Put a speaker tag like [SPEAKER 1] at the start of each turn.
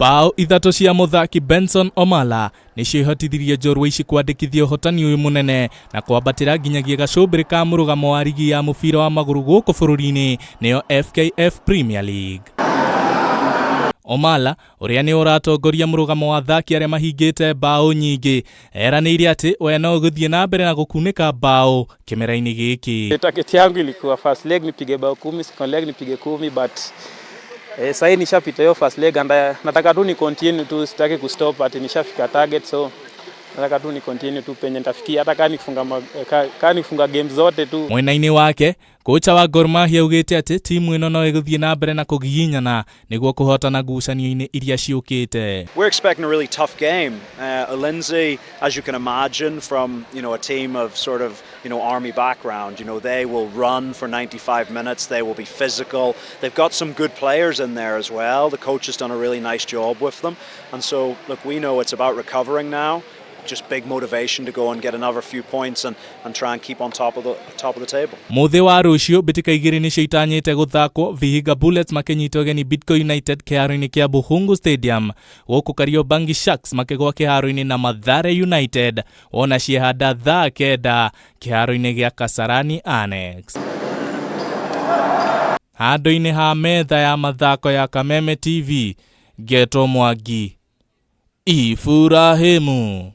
[SPEAKER 1] Mbaũ ithatũ cia mũthaki Benson Omala nĩcio ihotithirie njorua ici kwandĩkithia ũhotani ũyũ mũnene na kwambatĩra nginyagia gacũmbĩrĩ ka mũrũgamo wa rigi ya mũbira wa magũrũ gũkũ bũrũri-inĩ nĩyo FKF Premier League. Omala ũrĩa nĩ ũratongoria mũrũgamo wa athaki arĩa mahingĩte mbaũ nyingĩ eranĩire atĩ we no gũthiĩ na mbere na gũkunĩka mbaũ kĩmera-inĩ gĩkĩ.
[SPEAKER 2] Target yangu ilikuwa first leg nipige bao 10, second leg nipige 10, but sahii nishapita hiyo first leg and nataka tu ni continue tu, sitaki kustop ati nishafika target, so nataka tu ni continue tu penye nitafikia, hata kama nifunga games zote tu.
[SPEAKER 1] Mwena-inĩ wake kocha wa Gor Mahia augĩte atĩ timu ĩno no ĩgũthiĩ na mbere na kũgiginyana nĩguo kũhotana ngucanio-inĩ iria ciũkĩte.
[SPEAKER 3] We're expecting a really tough game. Ulinzi, as you can imagine, from a team of sort of army background, they will run for 95 minutes. They will be physical. They've got some good players in there as well. The coach has done a really nice job with them, and so look, we know it's about recovering now. Just big motivation to go and get another few points and try and keep on top of the table.
[SPEAKER 1] Mũthĩ wa rũciũ mbĩtĩka igĩrĩ nĩcio itanyĩte gũthakwo, Vihiga Bullets makĩnyita ũgeni Bidco United kĩharo-inĩ kĩa Bukhungu Stadium, gũkũ Kariobangi Sharks makĩgwa kĩharo-inĩ na Mathare United wona ciehanda thaa 9 kĩharo-inĩ gĩa Kasarani Annex. Handũ-inĩ ha metha ya mathako ya Kameme TV, Ngetwo Mwangi Iburahĩmu.